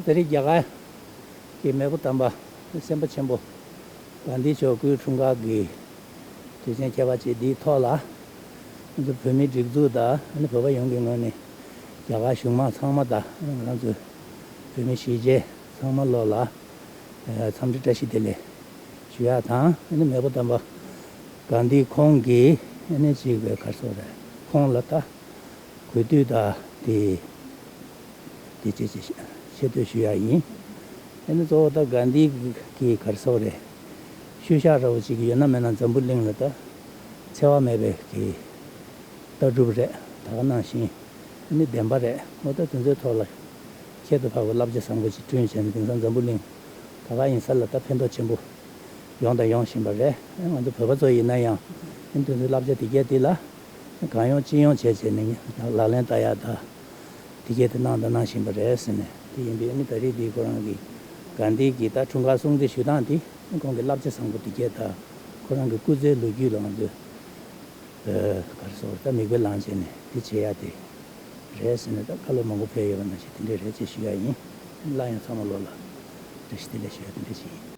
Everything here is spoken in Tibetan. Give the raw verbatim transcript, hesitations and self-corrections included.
དེ་རིང་རྒྱ་གར་གྱི་མེས་པོ་དམ་པ་སེམས་དཔའ་ཆེན་པོ་གྷན་དྷི་མཆོག་སྐུའི་འཁྲུངས་སྐར་གྱི་དུས་ཆེན་ཁྱད་པར་ཅན་འདིའི་ཐོག་ལ། ང་ཚོ་བོད་མིའི་སྒྲིག་འཛུགས་དང་ཨ་ནི་བོད་པ་ཡོངས་ཀྱི་ངོས་ནས་རྒྱ་གར་གཞུང་མང་ཚང་མ་དང་ང་རང་ཚོའི་བོད་མི་གཞིས་བྱེས་ཚང་མ་ལོ་ལ་འཚམས་འདྲི་བཀྲ་ཤིས་བདེ་ལེགས་ཞུ་ཡག་དང་། ཨ་ནི་མེས་པོ་དམ་པ་གྷན་དྷི་ཁོང་གིས་ཨ་ནི་ཅིག་ག་རེ་ཟེར་དགོས་རེད། ཁོང་ལ་ད་གུས་འདུད་དང་དེ་དེ་ཅེས་ཅེས་ཆེ་བསྟོད་ཞུ་ཡག་ཡིན། ཨ་ནི་གཙོ་བོ་ད་གྷན་དྷི་གི་ག་རེ་ཟེར་དགོས་རེད། ཤུལ་བཞག་འདྲ་བོ་ཅིག་ཡོད་ན་མེད་ན་འཛམ་བུ་གླིང་ལ་ད་འཚེ་བ་མེད་པའི་གི་ལྟ་གྲུབ་རེད། ད་ག་ནང་བཞིན་ཨ་ནི་བདེན་པ་རེད། འོ་ད་དེ་ཚོའི་ཐོག་ལ་ཁྱད་དུ་འཕགས་པའི་བསླབ་བྱ་བཟང་པོ་ཅིག་བསྐྲུན་བྱས་ནས་དེང་སང་འཛམ་བུ་གླིང་ད་ག་ཡིན་ས་ལ་ད་ཕན་ཐོགས་ཆེན་པོ་ཡོང་དང་ཡོང་བཞིན་པ་རེད། ང་ཚོ་བོད་པ་ཚོ་ཡིན་ན་ཡང་ཨ་ནི་དེ་ཚོའི་བསླབ་བྱ་དེ་གས་དེ་ལ་གང་ཡོང་ཅི་ཡོང་བྱས་བྱས་ནས་ལག་ལེན་བསྟར་ཡག་ད་དེ་གས་དེ་གནང་དང་གནང་བཞིན་པ་རེད་ཟེར་ནས། དེ་ཡིན་པས་ཨ་ནི་ད་རེས་འདི་ཁོ་རང་གི་གྷན་དྷི་གི་ད་འཁྲུངས་སྐར་སྲུང་བརྩི་ཞུ་སྟངས་དེ་ཁོང་གི་བསླབ་བྱ་བཟང་པོ་དེ་གས་དང་ཁོ་རང་གི་སྐུ་ཚེའི་ལོ་རྒྱུས་ལ་ང་ཚོས་ག་རེ་ཟེར་ད་མིག་དཔེ་ལངས་བྱས་ནས་དེ་བྱེད་ཡག་དེ་རེད་ཟེར་ནས་ད་བཀའ་སློབ་མང་པོ་ཕེབས་ཡོད་པ་ནང་བཞིན་དེ་འདྲས་རེད་ཅེས་ཞུ་ཡག་ཡིན། སླར་ཡང་ཚང་མ་ལོ་ལ་བཀྲ་ཤིས་བདེ་ལེགས་ཞུ་ཡག་དེ་འདྲས་ཞིག་ཡིན།